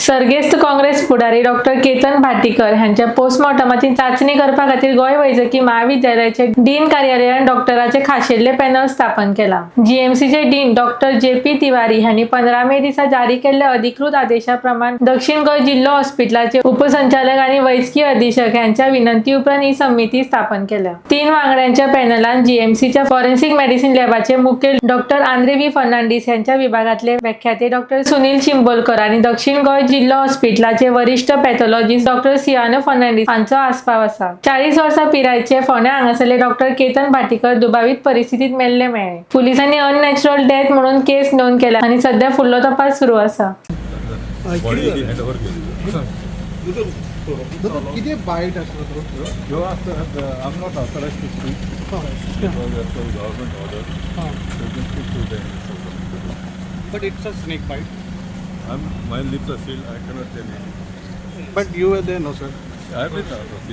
सर्गेस्त काँग्रेस फुडारी डॉक्टर केतन भाटीकर हांच्या पोस्टमॉर्टमाची चांचणी करपा खातीर गोंय वैजकी म्हाविद्यालयाचे डीन कार्यालयान डॉक्टराचे खाशेल्ले पॅनल स्थापन केला. जीएमसीचे dean doctor J P Tiwari हांणी 15 मे दिसा जारी केल्ल्या अधिकृत आदेशा प्रमाण दक्षिण गोंय जिल्लो हॉस्पिटलाचे उपसंचालक आनी वैजकी अधीक्षक यांच्या विनंती उपरांत ही समिती स्थापन केल्या. तीन वांगड्यांच्या पॅनलान जीएमसीच्या फॉरेन्सिक मेडिसिन लॅबाचे मुखेल डॉक्टर आंद्रे व्ही फर्नांडीस यांच्या विभागातले व्याख्याते डॉक्टर सुनील चिंबोलकर आणि दक्षिण गोंय जिल्लो हॉस्पिटलाचे वरिष्ठ पॅथॉलॉजिस्ट डॉक्टर सियानो फर्नांडीस हांचो आस्पाव आसा. 40 वर्सां पिरायेचे फोंड्या हांगासरले डॉक्टर केतन भाटीकर दुबावीत परिस्थितीत मेल्ले मेळ्ळे. पुलिसांनी अननॅचरल डेथ म्हणून केस नोंद केल्या आनी सध्या फुडलो तपास सुरू आसा. बॉडी हँड ओव्हर केली. कितें बायट आसलो तो? ह्यो आसता, I am not authorised to speak because as per government order, you can speak to them. But it's a snake bite. I'm, my lips are sealed, I cannot tell you. But you were there, no, sir? I have been out of.